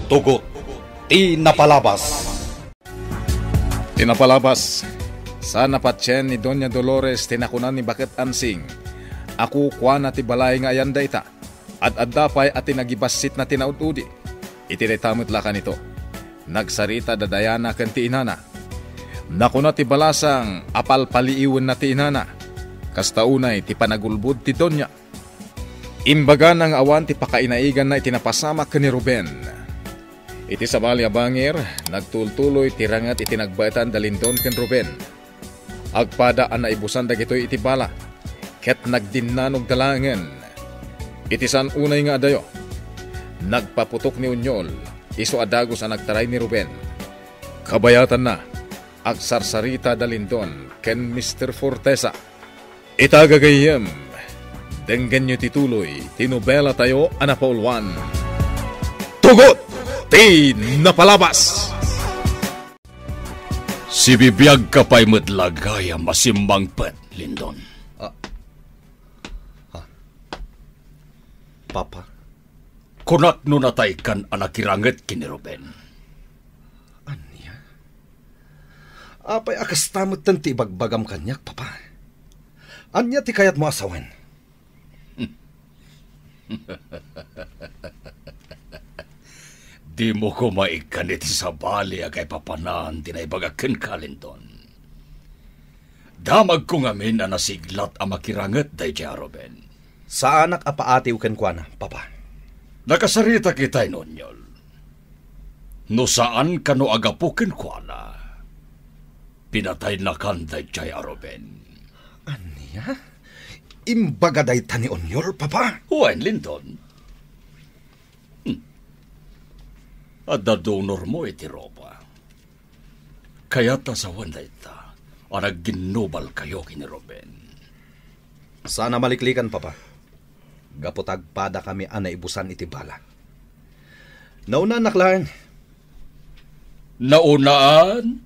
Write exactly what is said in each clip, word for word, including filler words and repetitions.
Tugot ti napalabas. Ti napalabas, saan a patien ni Doña Dolores ti nakuna ni Baket Ansing a kukuana ti balay nga ayan dayta. Ad-adda pay a ti nagibassitna ti naud-udi. Iti dayta met la kanito, nagsarita da Diana ken ti inana. Nakuna ti balasang a palpaliiwenna ti inana. Kasta unay ti panagulbod ti Doña. Imbagana nga awan ti pakainaiganna iti napasamak ken ni Ruben. Iti sabali a bangir, nagtultuloy ti ranget iti nagbaetan da Lindon ken Ruben. Agpada a naibusan dagitoy iti bala, ket nagdinnanogda laengen. Iti saan unay nga adayo, nagpaputok ni Onyol, isu a dagus a nagtaray ni Ruben. Kabayatanna, agsarsarita da Lindon ken Mister Fortesa. Ita gagayyem, denggenyo ti tuloy ti nobelatayo a napauluan, Tugot ti Napalabas. Sibibiagka pay met la gayam a simmangpet, Lindon. Ah. Ah. Papa? Kunak no nataykan a nakiranget ken ni Ruben. Ania? Apay a kasta metten ti ibagbagam kaniak, Papa? Ania ti kayatmo a sawen? Dimo koma ikkan iti sabali a kaipapanan ti naibagak kenka, Lindon. Damagko ngamin a nasiglat a makiranget daydiay a Ruben. Saanak a paatiw kenkuana, Papa. Nakasaritak itay ni Onyol. No saan kano a gapu kenkuana, pinataynakan daydiay a Ruben. Ania? Imbaga dayta ni Onyol, Papa? Wen, Lindon. Hmm. Adda donormo iti Roma. Kayat a sawen dayta a nagginnubalkayo ken ni Ruben. Saan a maliklikan, Papa. Gapu ta agpadakami a naibusan iti bala. Naunaannak laeng. Naunaan?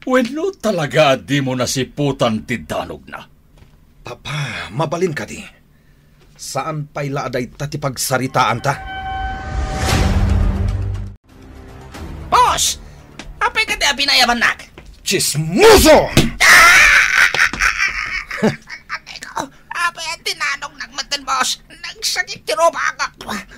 Wenno talaga a dimo nasiputan ti danogna? Papa, mabalin kadi? Saan pay la a dayta ti pagsaritaanta? Boss! Apay kadi a binayabannak? Tsismoso! Atay ko! Apay a tinanognak metten, boss? Nagsakit ti rupakak.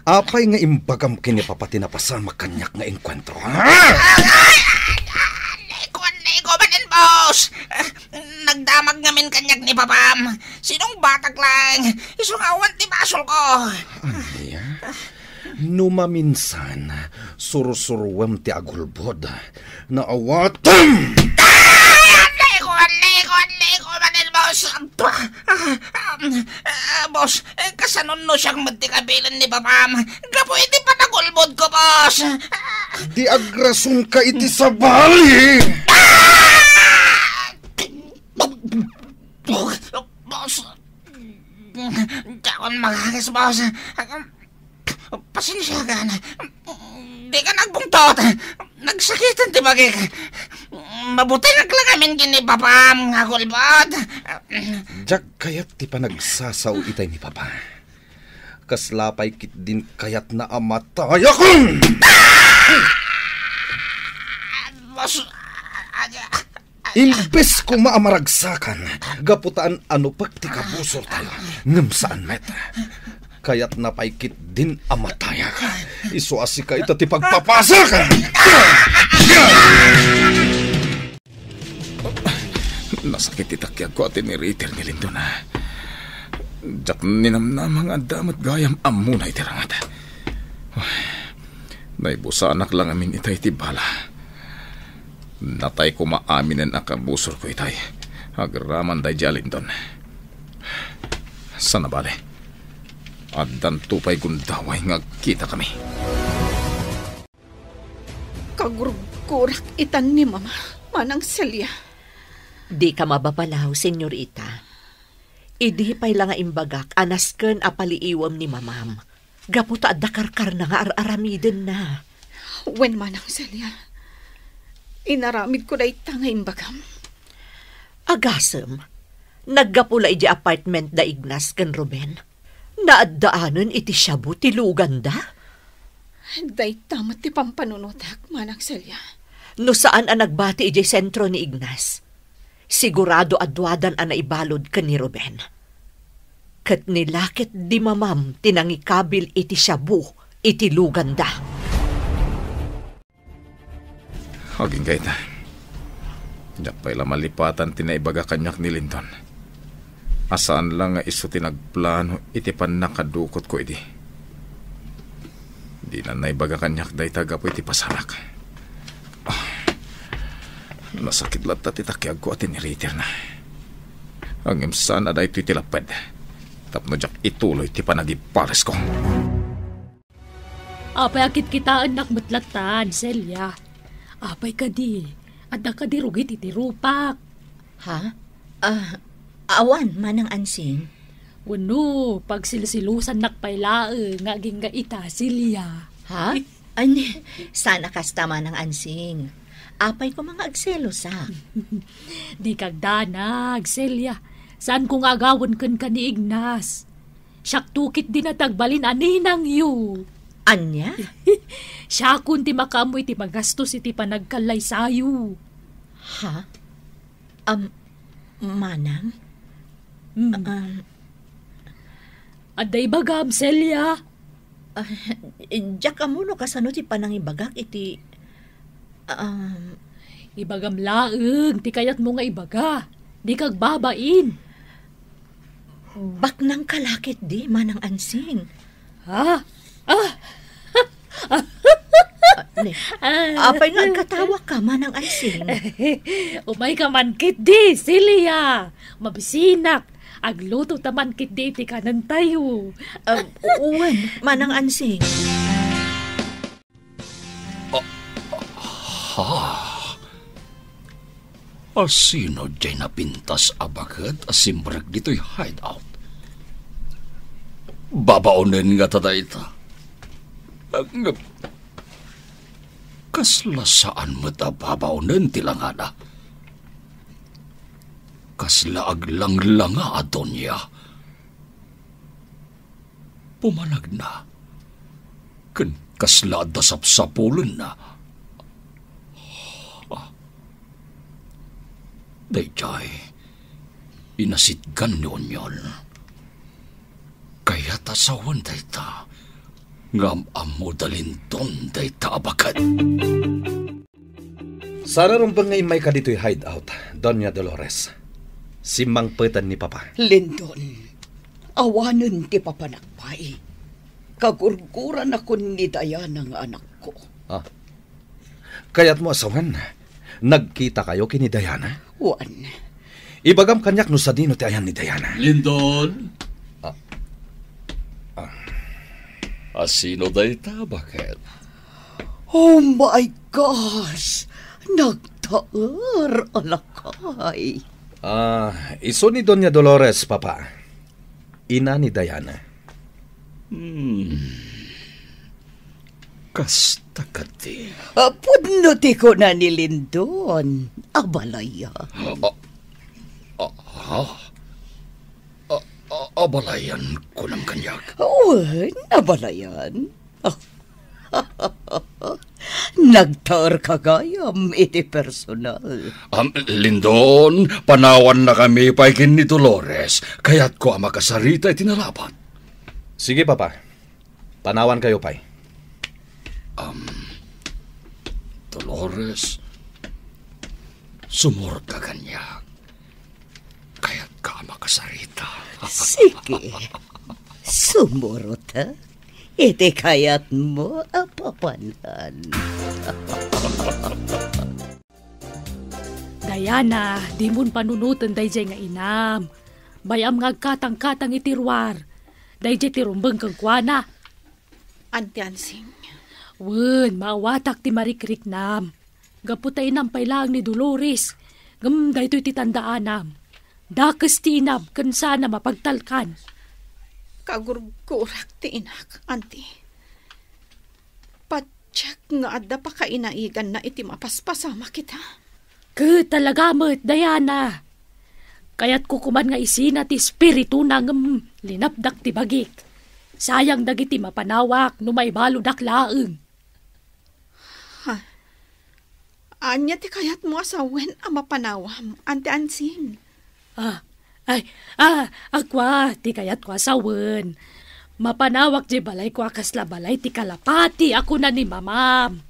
Apay nga imbagam ken ni Papa ti napasamak kaniak nga engkuentro? Ay, ay, ay, ay, ay, liko, liko manen, boss. Nagdamag ngamin kaniak ni Papam. Sinungbatak laeng. Isu nga awan ti basolko. Ania? No maminsan, sursuruem ti agulbod, naawatem! Ay, anday ko, anday ko, anday ko, Manilbos! Ah, ah, ah, boss, eh, kasanonno siak met ti kabilen ni Papam? Gapu iti panagulbodko, boss! Ah! Di agrasonka iti sabali! Ah! Boss! Diakon makakis, boss. Pasensiakan. Dikan agbungtot. Nagsakiten ti bagik. Mabutengak la ngamin ken ni Papam nga agulbod. Diak kayat ti panagsasao itay ni Papa. Kasla pay ketdin kayatna a matayakon! Boss, ania? Imbes koma a maragsakan, gapu ta an-anupek ti kabusortayo, ngem saan met. Kayatna pay ketdin a matayak. Isu a sika ita ti pagpapasak! Nasakit ti takiagko a tiniritir ni Lindon. Diak ninamnama nga adda met gayam ammona iti rangat. Naibusanak la ngamin itay ti bala. Natay koma aminen a kabusorko itay agraman daydiay a Lindon. Saan a bale, addanto pay gundaway nga agkitakami. Kagurgurak itan ni Mama, Manang Celia. Dika mababalaw, senyorita. Idi pay la nga imbagak a nasken a paliiwem ni Mamam, gapu ta adda karkarna nga ar-aramidenna. Wen, Manang Celia, inaramidko dayta nga imbagam. Agasem, naggapu la idiay apartment da Ignas ken Ruben. Naaddaanen iti shabu ti luganda? Dayta met ti pampanunotak, Manang Celia. No saan a nagbati idiay sentro ni Ignas, sigurado a duadan a naibalud ken ni Ruben. Ket ni la ket di mamam ti nangikabil iti shabu iti luganda. Agingga ita. Diak pay la malipatan ti naibaga kaniak ni Lindon. A saan la nga isu ti nagplano iti pannakadukotko idi. Dina naibaga kaniak dayta gapu iti pasamak. Ah, nasakit latta ti takiagko a tiniritirna. Ngem saan a daytoy ti lapped tapno diak ituloy ti panagibalesko. Apay a kitkitaennak met lattan, Celia? Apay kadi? Adda kadi rugi iti rupak? Ha? Ah, awan, Manang Ansing. Wenno, pagsilsilusannak pay laeng nga agingga ita, Celia. Ha? Ania, saan a kasta, Manang Ansing. Apay koma nga agselosak? Dika agdanag, Celia. Saanko nga agawen kenka ni Ignas. Siakto ketdi ti agbalin a ninangyo. Ania? Siakon ti makaammo iti magastos iti panagkallaysayo. Ha? Am, Manang? Hmm. Um, Adda ibagam, Celia? Ah, diak ammo no kasano ti panangibagak iti, um, Ibagam laeng ti kayatmo nga ibaga. Dika agbabain. Baknangka la ketdi, Manang Ansing. Ha? Ah! Ah, ne, Ah. apay nga agkatawaka, Manang Ansing? Umayka man ketdi, Celia. Mabisinak. Agluto ta man ketdi iti kanentayo. Ah, wen, Manang Ansing. Ah, ha? A sino diay napintas a baket a simrek ditoy hideout? Babaonen ngata dayta. Ngem, kasla saan met a babaonen ti langana. Kasla aglanglanga a donia. Pumanagna, ken kasla adda sapsapulenna. Ah, daydiay, inasitgan ni Onyol. Kayat a sawen dayta, nga am-ammo da Lindon dayta a baket. Saan a rumbeng nga immayka ditoy hideout, Doña Dolores. Simmangpeten ni Papa. Lindon, awanen ti papanak pay. Kagurguranakon ni Diana nga anakko. Ah. Kayatmo a sawen, nagkitakayo ken ni Diana? Wen. Ibagam kaniak no sadino ti ayan ni Diana. Lindon? Ah. Ah. A sino dayta, baket? Oh my gosh! Nagtaer a lakay. Ah, isu ni Doña Dolores, Papa. Ina ni Diana. Hmm. Kasta kadi. Ah, pudno ti kuna ni Lindon. Abalayan. Ah, ah, ah. Ah, ah, abalayan, kunam kaniak. Wen, abalayan. Nagtaerka gayam iti personal. Am, Lindon, panawannakami pay ken ni Dolores. Kayatko a makasarita iti nalabat. Sige, Papa. Panawankayo pay. Am, Dolores, sumurot ka kaniak. Kayatka a makasarita. Sige. Sumurot, ha? Iti kayatmo a papanan. Diana, dimon panunoten daydiay nga inam. Bay-am nga agkatangkatang iti ruar. Daydiay ti rumbeng kenkuana. Anti Ansing. Wen, maawatak ti marikriknam. Gapu ta inam pay laeng ni Dolores. Ngem daytoy ti tandaanam. Dakes ti inam ken saan a mapagtalkan. Kagurgurak ti inak, Anti. Patiek nga adda pakainaiganna iti mapaspasamak ita. Ket talaga met, Diana. Kayatko koman nga isina ti espirituna ngem linapdak ti bagik. Sayang dagiti mapanawak no maibaludak laeng. Ha? Ania ti kayatmo a sawen a mapanawam, Auntie Ansing? Ah, ay, ah, agkua, ti kayatko a sawen. Mapanawak di balayko a kasla balay ti kalapati a kuna ni Mamam.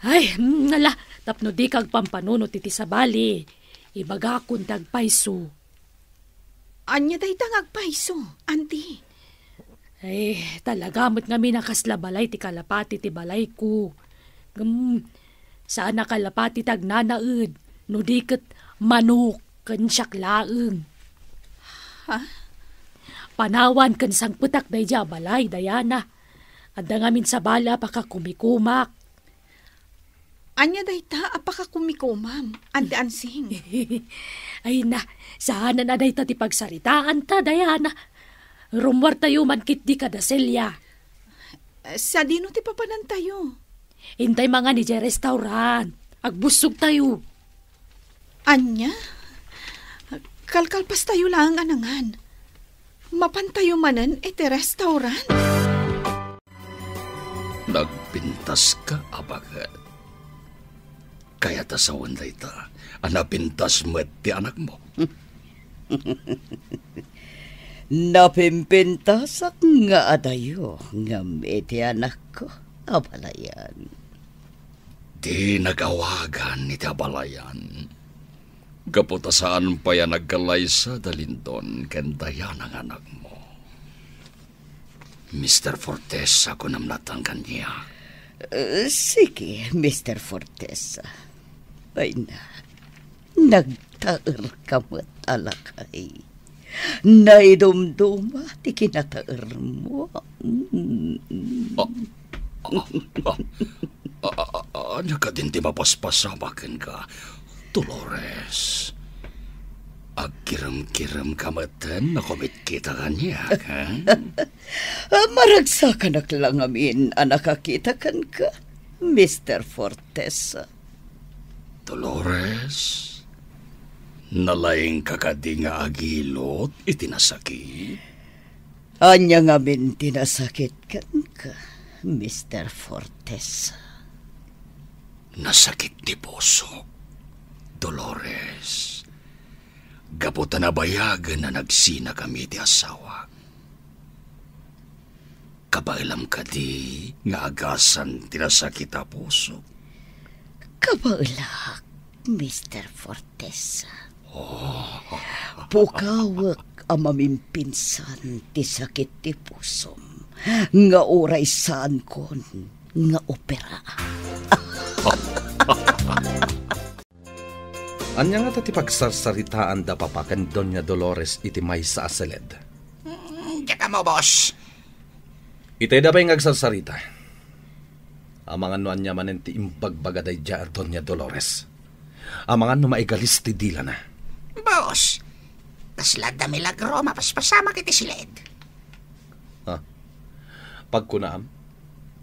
Ay, mm, ala, tapno dika agpampanunot iti sabali, ibagakon ti agpayso. Ania dayta nga agpayso, Auntie? Ay, talaga met ngamin a kasla balay ti kalapati ti balayko. Ngem, saan a kalapati ti agnanaed, no di ket manok ken siak laeng. Ha? Panawan ken sangpetak daydiay a balay, Diana. Adda ngamin sabali a pakakumikumak. Ania dayta a pakakumikumam, Auntie Ansing? Ay na, saanen a dayta ti pagsaritaanta, Diana. Rummuartayo man ketdi kada Celia. Sadino ti papanantayo? Intay mangan idiay restaurant. Agbussogtayo. Ania? Kalkalpastayo laeng a nangan. Mapantayo manen iti restaurant? Nagpintaska a baket. Kayat a sawen dayta a napintas met ti anakmo. Napimpintasak nga adayo ngem iti anakko a balayan. Di nagawagan iti abalayan. Gapu ta saan pay a nagkalaysa da Lindon ken Diana nga anakmo. Mister Fortesa, kunam latta kaniak. Eh, sige, Mister Fortesa. Ay na, nagtaerka met a lakay. Naidumduma ti kinataermo. Mm. Ah, ah, ah, ah, ah, ania kadin ti mapaspasamak kenka, Dolores? Agkiremkiremka metten no kumitkita kaniak, ha? Ah, maragsakanak la ngamin a nakakita kenka, Mister Fortesa. Dolores, nalaingka kadi nga agilot iti nasakit? Ania ngamin ti nasakit kenka, Mister Fortesa? Nasakit ti pusok, Dolores. Gapu ta nabayagen a nagsinakami ti asawak. Kabaelam kadi nga agasan ti nasakit a pusok? Kabaelak, Mister Fortesa. Oh. Pukawek a mamimpinsan ti sakit ti pusom nga uray saankon nga opera. Ania ngata ti pagsarsaritaanda, Papa, ken Doña Dolores iti maysa a siled? Mm, diak ammo, boss. Itay da pay nga agsarsarita. Amangan no ania manen ti imbagbaga daydiay a Doña Dolores. Amangan no maigalis ti dilana. Boss, kasla adda milagro a mapaspasamak iti siled. Ha? Pagkunaam?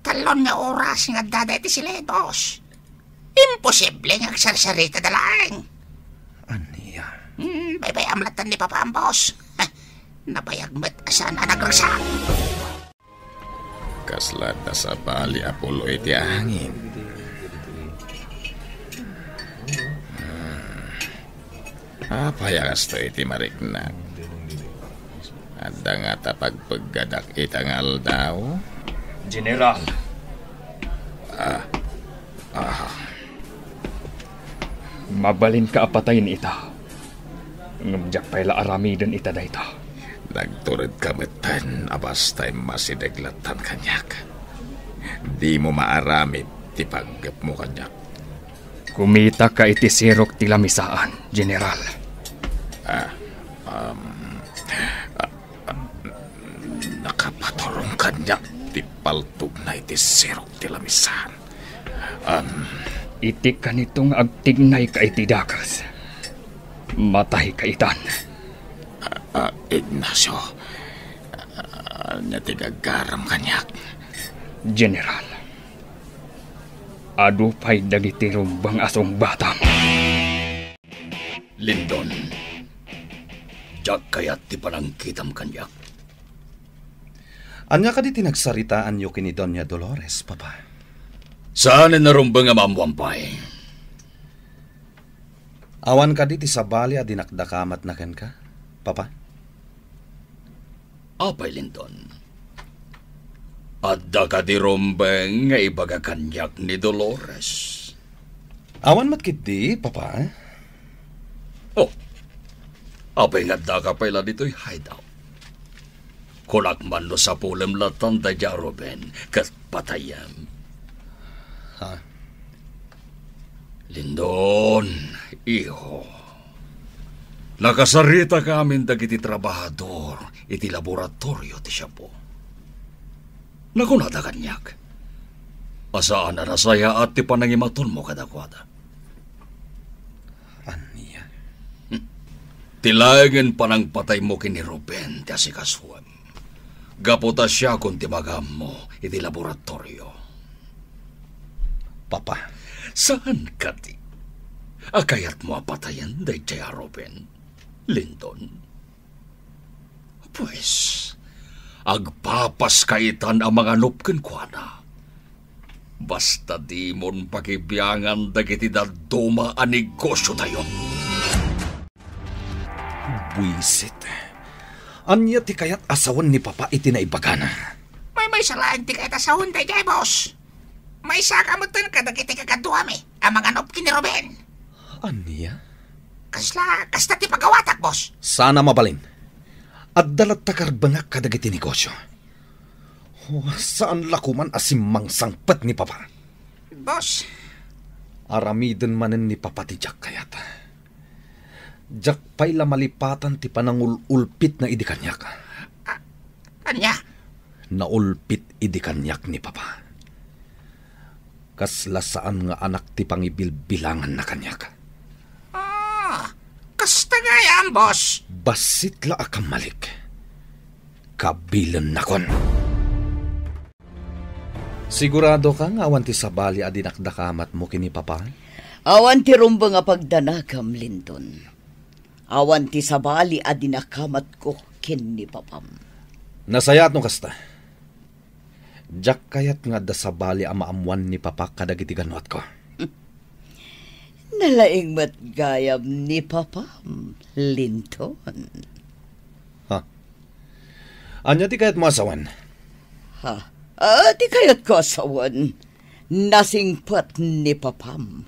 Talon nga oras nga addada iti siled, boss. Imposible nga agsarsarita da laeng. Ania? Hmm, baybay-am latta ni Papa, boss. Nabayag met a saan a nagragsak. Kasla adda sabali a pulo iti angin. Hmm. Apay a kastoy ti mariknak? Adda ngata pagpeggadak ita nga aldaw? General. Ah. Ah. Mabalinka a patayen ita. Ngem diak pay la aramiden ita dayta. Nagturedka metten a basta immasideg lattan kaniak. Dimo maaramid ti panggepmo kaniak. Kumitaka iti sirok ti lamisaan, General. Ah, um, ah, ah, nakapaturong kaniak ti paltogna iti sirok ti lamisaan. Um, iti kanito nga agtignayka iti dakes, matayka itan. Ah, ah, Ignacio, ah, ania ti gagaram kaniak? General, adu pay dagiti rumbeng a sungbatam. Lindon, diak kayat ti panangkitam kaniak. Ania kadi ti nagsaritaanyo ken ni Doña Dolores, Papa? Saan a Rumbeng a maammoan pay. Awan kadi ti sabali a dinakdakamatna kenka, Papa? Apay, Lindon? Adda kadi Rumbeng nga ibaga kaniak ni Dolores? Awan met ketdi, Papa. Oh, apay nga addaka pay la ditoy hideout? Kunak man no sapulem latan daydiay a Ruben ket patayem. Ha? Lindon, iho. Nakasaritak amin dagiti trabahador iti laboratorio ti Shabu. Nakunada kaniak a saan a nasayaat ti panangimatulmo kadakuada. Ania? Hmm. Ti laengen panangpataymo ken ni Ruben ti asikasuem. Gapu ta siakon ti magammo iti laboratorio. Papa. Saan kadi a kayatmo a patayen daydiay a Ruben, Lindon? Pues, agpapaska itan a manganop kenkuana. Basta dimon pakibiangan dagiti dadduma a negosiotayo. Buisit. Ania ti kayat a sawen ni Papa iti naibagana? Maymaysa laeng ti kayat a sawen daydiay, boss. Maysaka metten kadagiti kakaduami a manganop ken ni Ruben. Ania? Kasla, kasta ti pagawatak, boss. Saan a mabalin. Adda latta karbengak kadagiti negosio. Oh, saan la koman a simmangsangpet ni Papa. Boss. Aramiden manen ni Papa ti diak kayat. Diak pay la malipatan ti panangul-ulpitna idi kaniak. A-, ania? Naulpit idi kaniak ni Papa. Kasla saan nga anak ti pangibilbilanganna kaniak. Ah, kasta gayam, boss. Bassit la a kammalik. Kabilennakon. Sigurado ka nga awan ti sabali a dinakdakamatmo ken ni Papa? Awan ti rumbeng a pagdanagam, Lindon. Awan ti sabali a dinakamatko ken ni Papam. Nasayaat no kasta. Diak kayat nga adda sabali a maammoan ni Papa kadagiti gannuatko. Nalaing met gayam ni Papam, Lindon. Ha? Ania ti kayatmo a sawen? Ha? Ah, ti kayatko a sawen, nasingpet ni Papam.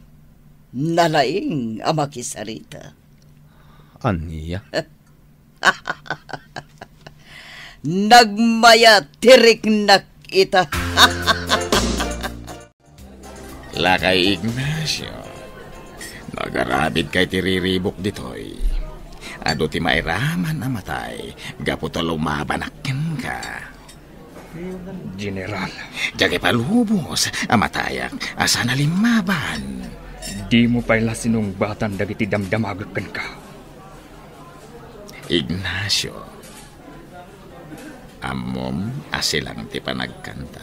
Nalaing a makisarita. Ania? Nagmaya ti riknak ita. Lakay Ignacio, nagaramidkay ti riribuk ditoy. Adu ti mairaman a matay gapu ta lumabanak kenka. General. Diak ipalubos a matayak a saan a limmaban. Dimo pay la sinungbatan dagiti damdamagek kenka. Ignacio, ammom a silang ti panagkanta.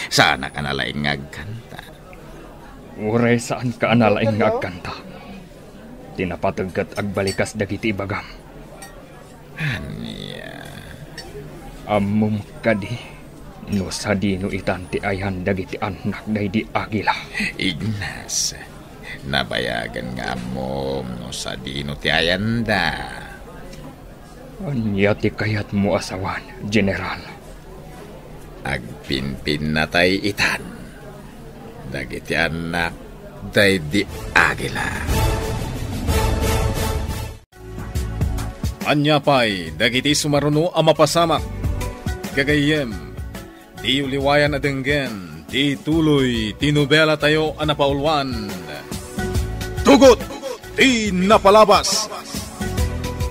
Saanak a nalaing nga agkanta. Uray saanka a nalaing nga agkanta. Ti napateg ket agbalikas dagiti ibagam. Ania? Ammom kadi no sadino itan ti ayan dagiti annak daydi Agila? Ignas, nabayagen nga ammom no sadino ti ayanda. Ania ti kayatmo a sawen, General? Agpinpinnatay itan dagiti annak daydi Agila. Ania pay dagiti sumaruno a mapasamak? Gagayyem, diyo liwayan a denggen ti tuloy ti nobelatayo a napauluan, Tugot ti Napalabas.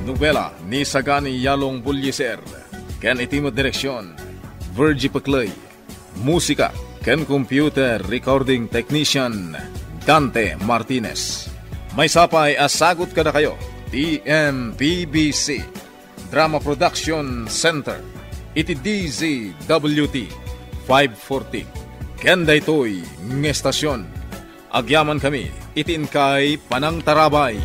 Nobela ni Sagani Yalong Bullieser ken iti met direksion, Virgie Pecley. Musika ken computer recording technician, Dante Martinez. Maysa pay a sagut kadakayo ti M P B C Drama Production Center iti D Z W T five forty. Ken daytoy nga estasion, agyamankami iti inkay panangtarabay.